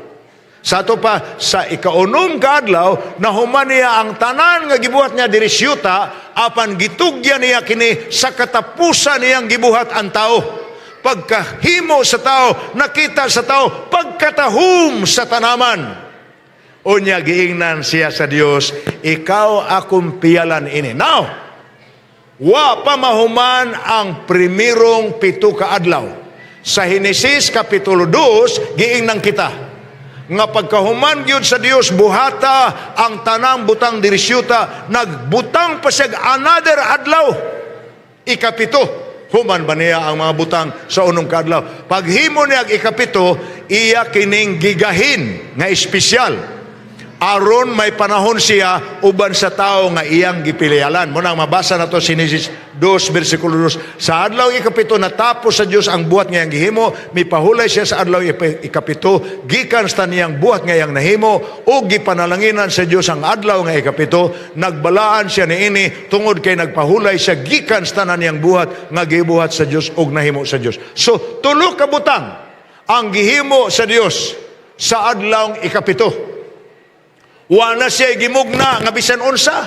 Sa ato pa, sa ikaunom kaadlaw, nahuman niya ang tanan nga gibuhat niya diri sa yuta, apan gitugyan niya kini sa katapusan niyang gibuhat ang tao. Pagkahimo sa tao, nakita sa tao, pagkatahum sa tanaman. Unya giingnan siya sa Dios, "Ikaw akong piyalan ini." Now, wa pa mahuman ang primerong 7 ka adlaw. Sa Henesis Kapitulo 2, giingnan kita nga pagkahuman gyud sa Dios buhata ang tanang butang diri sa yuta, nagbutang pa siya another adlaw, ikapito. Human ba niya ang mga butang sa unong kaadlaw? Paghimo niya ang ikapito, iya kining gigahin nga espesyal aron may panahon siya uban sa tao nga iyang gipilialan. Munang mabasa nato sa Genesis 2 versikulo 2. Sa adlaw ikapito, natapos sa Dios ang buhat nga iyang gihimo, mipahulay siya sa adlaw ikapito gikan sa niyang buhat nga iyang nahimo, ug gipanalanginan sa Dios ang adlaw nga ikapito, nagbalaan siya niini tungod kay nagpahulay siya gikan sa tanan niyang buhat nga gibuhat sa Dios ug nahimo sa Dios. So tulo ka butang ang gihimo sa Dios sa adlaw ikapito. Wa na siya gimugna nga bisan unsa.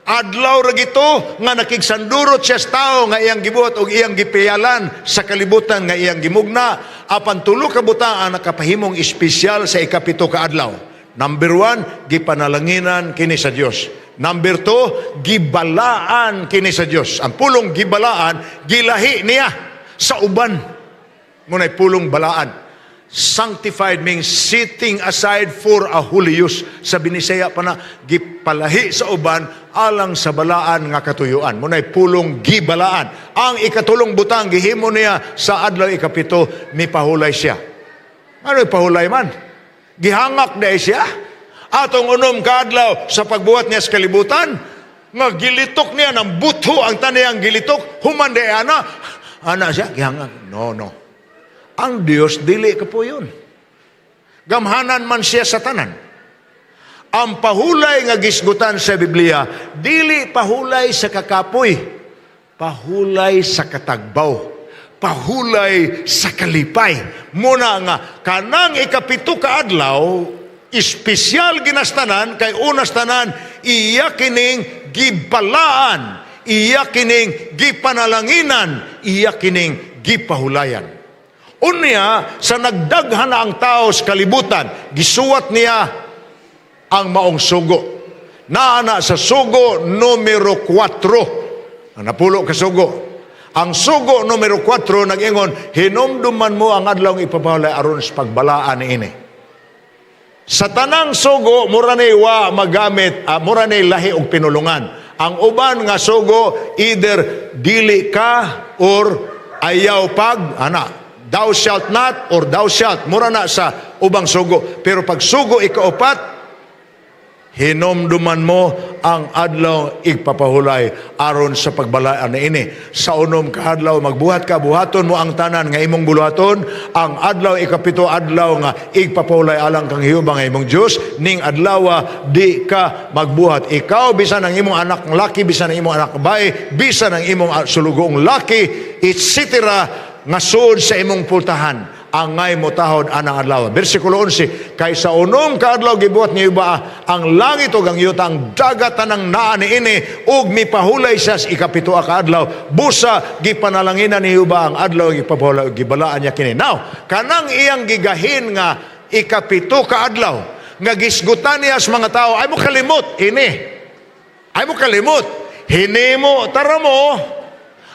Adlaw ra gito nga nakigsandurot siya sa tao nga iyang gibuhat og iyang gipiyalan sa kalibutan nga iyang gimugna. Apan tulo ka butang ang nakapahimong espesyal sa ikapito ka adlaw. Number 1, gipanalanginan kini sa Dios. Number 2, gibalaan kini sa Dios. Ang pulong gibalaan, gilahi niya sa uban. Muna'y pulong balaan. Sanctified means sitting aside for a holy use. Sa Binisaya pa na, gipalahi sa uban alang sa balaan nga katuyuan. Muna'y pulong gibalaan. Ang ikatulong butang gihimo niya sa adlaw ikapito, mipahulay siya. Ano pahulay man? Gihangak na siya. Atong 6 ka adlaw sa pagbuhat niya sa kalibutan, nga gilitok niya ng butho ang tanayang gilitok, human di ana, ana siya, gihangak. No, no. Ang Dios dili ka po yun. Gamhanan man siya sa tanan. Ang pahulay nga gisgutan sa Biblia, dili pahulay sa kakapoy, pahulay sa katagbaw, pahulay sa kalipay. Muna nga, kanang 7 ka adlaw, espesyal ginastanan, kay unas tanan, iya kining gibalaan, iya kining gipanalanginan, iya kining gipahulayan. Unya, sa nagdaghan na ang tao sa kalibutan, gisuwat niya ang maong sugo. Naana sa sugo numero 4. Ang napulo ka sugo. Ang sugo numero 4 nag-ingon, "Hinumduman mo ang adlaw ipapahulay aron sa pagbalaan niini." Sa tanang sugo, mura ni wa magamit, mura ni lahi og pinulungan. Ang uban nga sugo, either dili ka or ayaw pag, ana, thou shalt not or thou shalt. Mura na sa ubang sugo. Pero pag sugo 4, "Hinumduman mo ang adlaw igpapahulay aron sa pagbalaan niini. Sa 6 ka adlaw magbuhat ka, buhaton mo ang tanan nga imong buluhaton. Ang adlaw 7, adlaw nga igpapahulay alang kang Jehova nga imong Dios. Ning adlaw di ka magbuhat. Ikaw, bisan ang imong anak laki, bisan ang imong anak babae, bisan ang imong sulugoong laki, etc. nga suod sa imong pultahan, angay mo tahod anang adlaw." Bersikulo 11, "Kay sa 6 ka adlaw gibuhat ni Jehova ang langit ug ang yuta, ang dagat, tanang naa niini, ug mipahulay siya sa 7 ka adlaw. Busa gipanalanginan ni Jehova ang adlaw ipapahulay ug gibalaan niya kini." Now, kanang iyang gigahin nga 7 ka adlaw nga gisgutan niya sa mga tao, ay mo kalimot ini. Ay mo kalimot. Hinimo tara mo.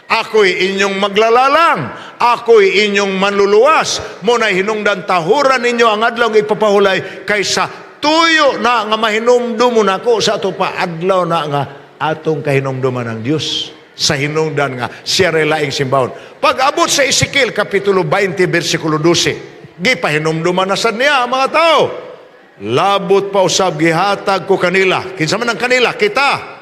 Ako'y inyong maglalalang. Ako'y inyong manluluwas. Muna hinungdan tahuran ninyo ang adlaw nga ipapahulay kaysa tuyo na nga mahinumdum mo nako sa ato pa adlaw na nga atong kahinumduman ng Dios sa hinungdan nga siya ray laing simbahon. Pag-abot sa Ezekiel Kapitulo 20 versikulo 12, gipahinumduman na sad niya ang mga tao. "Labot pa usab gihatag ko kanila." Kinsa man ang kanila? Kita.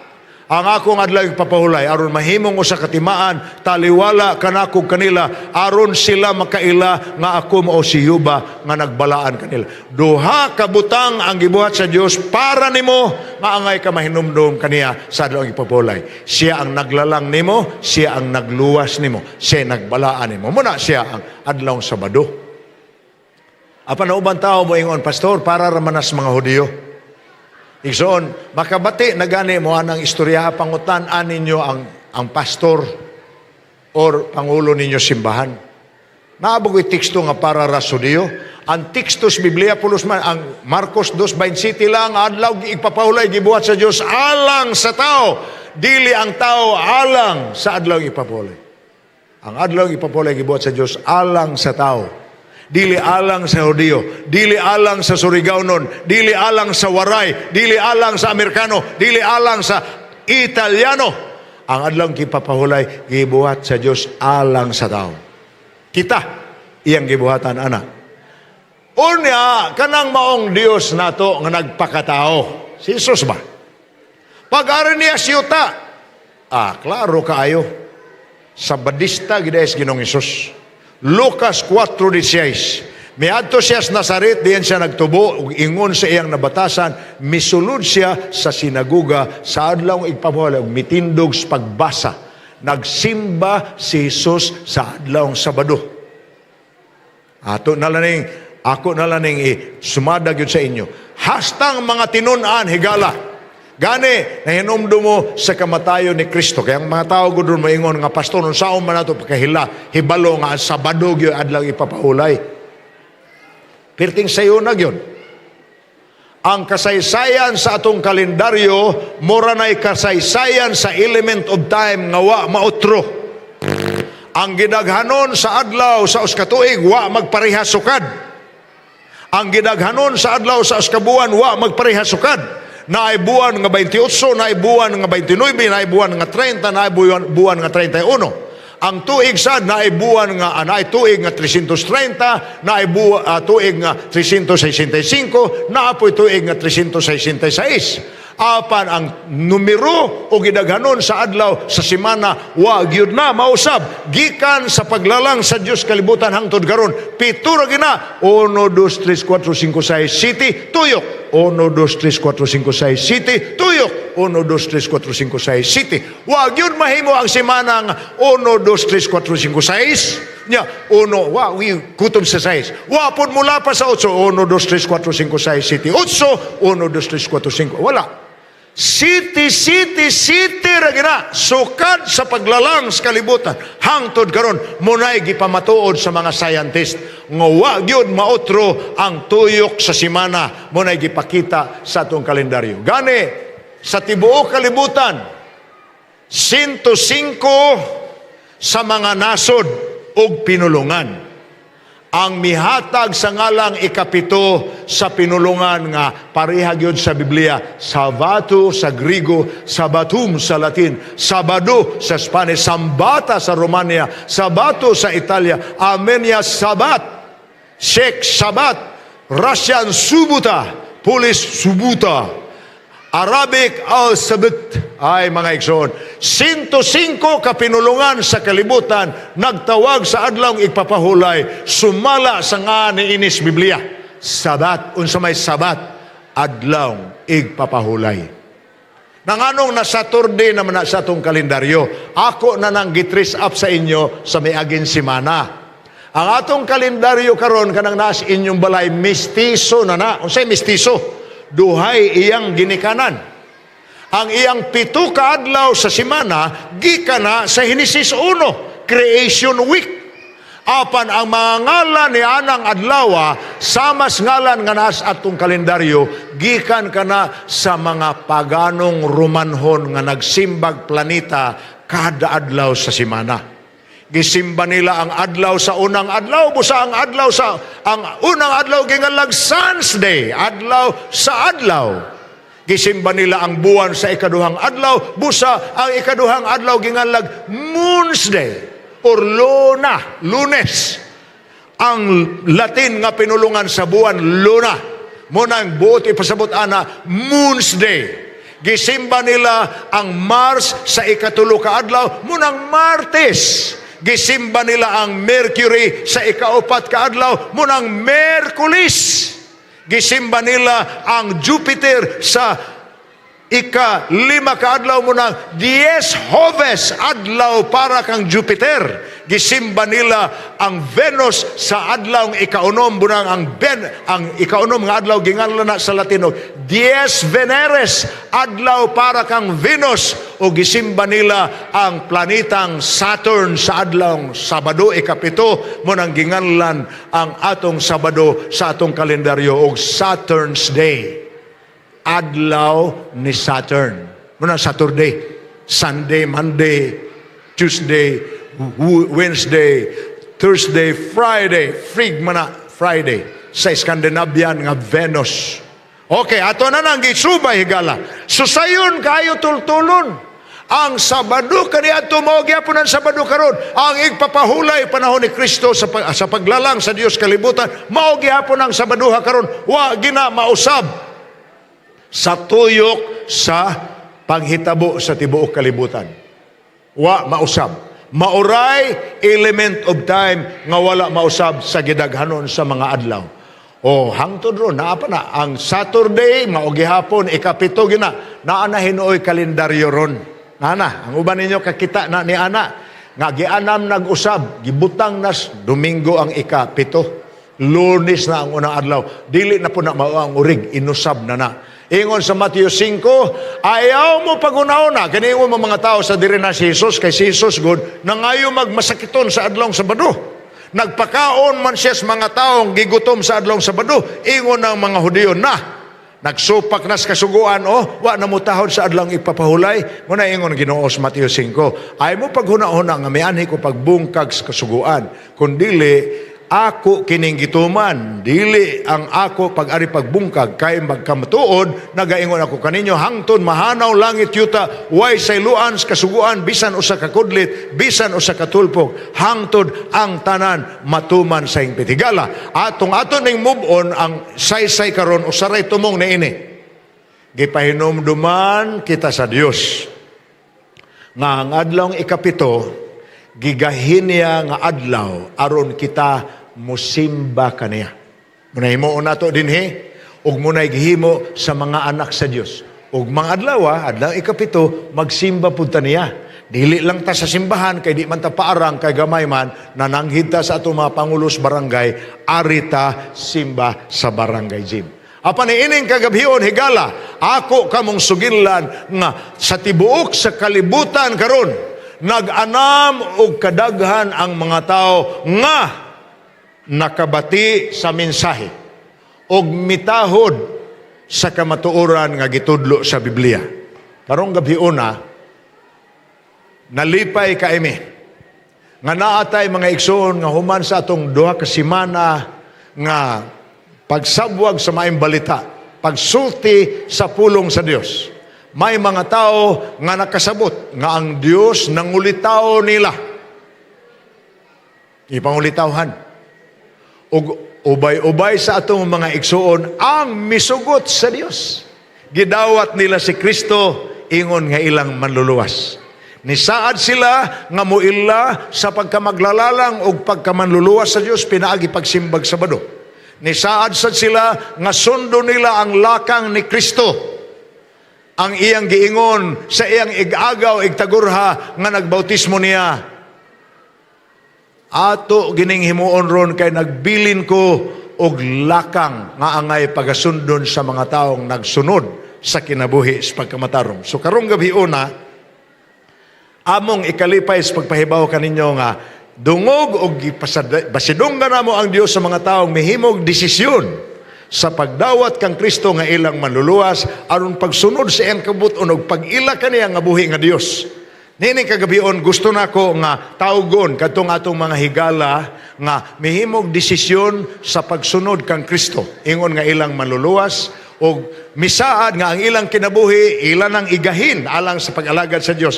"Ang akong adlaw ipapahulay aron mahimong usa ka timaan taliwala kanako kanila aron sila makaila nga ako mao si Jehova nga nagbalaan kanila." Duha ka butang ang gibuhat sa Dios para nimo nga angay ka mahinumdum kaniya sa adlaw ipapahulay. Siya ang naglalang nimo, siya ang nagluwas nimo, siya ang nagbalaan nimo. Muna siya ang adlaw Sabado. Apan ang ubang tao moingon, "Pastor, para ra man nas mga Hudiyo." Igsoon, makabati na gani mo anang istorya, pangutan-an ninyo ang pastor or pangulo ninyo simbahan. Naa ba ko'y teksto nga para ra sa Hudiyo? Ang teksto sa Biblia pulos man ang Marcos 2:27 lang, adlaw ipapahulay gibuhat sa Dios alang sa tao, dili ang tao alang sa adlaw ipapahulay. Ang adlaw ipapahulay gibuhat sa Dios alang sa tao. Dili alang sa Hudiyo, dili alang sa Surigaonon, dili alang sa Waray, dili alang sa Amerikano, dili alang sa Italiano. Ang adlaw ipapahulay gibuhat sa Dios alang sa tao. Kita iyang gibuhatan ana. Unya, kanang maong Dios nato nga nagpakatao. Si Jesus ba? Pag-ari niya siyuta, klaro kaayo. Sabadista gid si Ginoong Hesus. Lucas 4:16. Miadto siya sa Nazaret, diyan siya nagtubo, ug ingon sa iyang nabatasan, misulod siya sa sinaguga sa adlaw igpabuhala ug mitindog sa pagbasa. Nagsimba si Jesus sa adlaw Sabado. Ato na lang ning, ako na lang ning sumadag yun sa inyo. Hastang mga tinun-an higala. Gani, nahinumdum mo sa kamatayon ni Kristo. Kaya ang mga tao gud moingon nga, "Pastor, unsaon man nato pagkahila, hibalo nga ang Sabado gyud adlaw ipapahulay?" Perting sayo na gyud. Ang kasaysayan sa atong kalendaryo, mura na'y kasaysayan sa element of time nga wa mautro. Ang gidaghanon sa adlaw sa usa ka tuig wa magpareha sukad. Ang gidaghanon sa adlaw sa kabuan wa magpareha sukad. Naay buwan nga 28, naay buwan nga 29, naay buwan nga 30, naay buwan nga 31. Ang tuig sad, naay buwan nga naay tuig nga 330, naay tuig nga 365, naa poy tuig nga 366. Apan ang numero o gidaghanon sa adlaw sa semana wa gyud na mausab gikan sa paglalang sa Dios kalibutan hangtod karon. 7 ra gina: 1, 2, 3, 4, 5, 6, 7, tuyok. 1, 2, 3, 4, 5, 6, 7, tuyok. 1, 2, 3, 4, 5, 6, 7. Wa gyud mahimo ang semana nga 1, 2, 3, 4, 5, 6 nya 1, wa wi kutob sa 6. Wa pud mula pa sa 8: 1, 2, 3, 4, 5, 6, 7, 8, 1, 2, 3, 4, 5. Wala. Siyete, siyete, siyete ra gina sukad sa paglalang sa kalibutan hangtod karon. Munay gipamatuod sa mga scientist nga wa gyud maotro ang tuyok sa semana. Munay gipakita sa atong kalendaryo. Gani sa tibuok kalibutan, 105 sa mga nasod ug pinulungan ang mihatag sa ngalang 7 sa pinulungan nga pareha gyud sa Biblia: Sabato sa Grigo, Sabatum sa Latin, Sabado sa Spanish, Sambata sa Romania, Sabato sa Italia, Armenia Sabat, Czech Sabat, Russian Subuta, Polish Subuta, Arabic al-Sabt. Ay, mga igsoon, 105 kapinulungan sa kalibutan nagtawag sa adlawng igpapahulay sumala sa nga niinis Biblia. Sabat, unsa may Sabat? Adlawng igpapahulay. Nanganong na Saturday naman na sa atong kalendaryo? Ako na nang gi-trace up sa inyo sa miaging semana. Ang atong kalendaryo karon, kanang naas inyong balay, mistiso na na. Unsay mistiso? Duhay iyang ginikanan. Ang iyang 7 ka adlaw sa semana gikan na sa Henesis 1, Creation Week. Apan ang mga ngalan ni anang adlaw, samas ngalan nga naas atong kalendaryo, gikan kana sa mga paganong Romanhon nga nagsimbag planeta kada adlaw sa semana. Gisimba nila ang adlaw sa unang adlaw, busa ang adlaw sa ang unang adlaw gingalag Sun's Day, adlaw sa adlaw. Gisimba nila ang buwan sa ikaduhang adlaw, busa ang ikaduhang adlaw gingalag Moon's Day or Luna, Lunes. Ang Latin nga pinulungan sa buwan, Luna. Muna ang buot ipasabot ana, Moon's Day. Gisimba nila ang Mars sa 3 ka adlaw, munang Martes. Gisimba nila ang Mercury sa 4 ka adlaw, munang Merkulis. Gisimba nila ang Jupiter sa 5 ka adlaw, munang Dies Joves, adlaw para kang Jupiter. Gisimba nila ang Venus sa adlaw 6, bunang ang 6 nga adlaw ginganlan na sa Latino Dies Veneres, adlaw para kang Venus. O gisimba nila ang planetang Saturn sa adlaw Sabado 7, munang ginganlan ang atong Sabado sa atong kalendaryo og Saturn's Day, adlaw ni Saturn. Muna Saturday, Sunday, Monday, Tuesday, Wednesday, Thursday, Friday, Frig man na Friday sa Scandinavian nga Venus. Okay, ato na nang gisubay, higala. Susayon kayo tultulon. Ang Sabado kaniadto mao gyapon ang Sabado karon. Ang igpapahulay panahon ni Kristo sa paglalang sa Dios kalibutan, mao gihapon ang Sabadoha karon. Wa gina mausab sa tuyok sa panghitabo sa tibuok kalibutan. Wa mausab. Mauray element of time nga wala mausab sa gidaghanon sa mga adlaw. O hangtod ron naa pa na ang Saturday, mao gihapon 7 gina. Naa na hinuoy kalendaryo ron. Naa, ang uban ninyo kakita na ni ana nga gianam nag-usab, gibutang nas Domingo ang 7. Lunes na ang unang adlaw. Dili na po na mao ang urig, inusab na na. Ingon sa Matthew 5, ayaw mo paghuna-huna. Kaniingon mo mga tao sa diri na si Jesus, kay si Jesus gud, nangayo magmasakiton sa adlong Sabado. Nagpakaon man siya sa mga taong gigutom sa adlong Sabado. Ingon ng mga Hudiyo na, nagsupak na sa kasuguan, oh, wa na mo tahod sa adlong ipapahulay. Muna ingon Ginoo sa Matthew 5, ay mo paghuna-huna nga mianhi ko pagbungkag sa kasuguan. Kundili, Ako kining gituman, dili ang ako pag-ari pagbungkag, kay magkamatuod nagaingon ako kaninyo, hangtod mahanaw langit yuta, way sayloan sa kasuguan bisan usa ka kudlit, bisan usa ka tulpok, hangtod ang tanan matuman sa hingpit. Higala, atong ato ning move on ang saysay karon, usaray tumong niini. Gipahinumduman kita sa Dios nga ang adlawng 7, gigahin niya nga adlaw aron kita musimba kaniya. Munay himuon nato dinhi ug munay gihimo sa mga anak sa Dios. Ug mga adlaw, adlaw 7, magsimba pud ta niya. Dili lang ta sa simbahan kay di man ta paarang, kay gamay man nananghid ta sa atong mga pangulos barangay, ari ta simba sa barangay gym. Apan ining kagabhion, higala, ako kamong sugilan nga sa tibuok sa kalibutan karon nag-anam og kadaghan ang mga tao nga nakabati sa mensahe og mitahod sa kamatuoran nga gitudlo sa Biblia. Karong gabhiona, nalipay kaimi nga naatay mga igsoon nga human sa atong 2 ka semana nga pagsabwag sa maayong balita, pagsulti sa pulong sa Dios. May mga tao nga nakasabot nga ang Dios nangulitaw nila. Ipangulitawhan. Ug ubay-ubay sa atong mga igsoon ang misugot sa Dios. Gidawat nila si Kristo ingon nga ilang manluluwas. Nisaad sila nga muila sa pagkamaglalalang ug pagkamanluluwas sa Dios pinaagi pagsimbag Sabado. Nisaad sad sila nga sundo nila ang lakang ni Kristo, ang iyang giingon sa iyang igagaw igtagurha nga nagbautismo niya. Ato gining himuon ron kay nagbilin ko og lakang nga angay pagasundon sa mga taong nagsunod sa kinabuhi sa pagkamatarong. So karong gabi una, among ikalipay sa pagpahibaw kaninyo nga dungog og basidonggan namo ang Dios sa mga taong mihimog desisyon sa pagdawat kang Kristo nga ilang manluluwas aron pagsunod sa iyang kabut-on ug pag-ila kaniya nga buhi nga Dios. Nining kagabion, gusto nako nga tawgon kadtong atong mga higala nga mihimog desisyon sa pagsunod kang Kristo ingon nga ilang manluluwas og misaad nga ang ilang kinabuhi ila nang igahin alang sa pag-alagad sa Dios.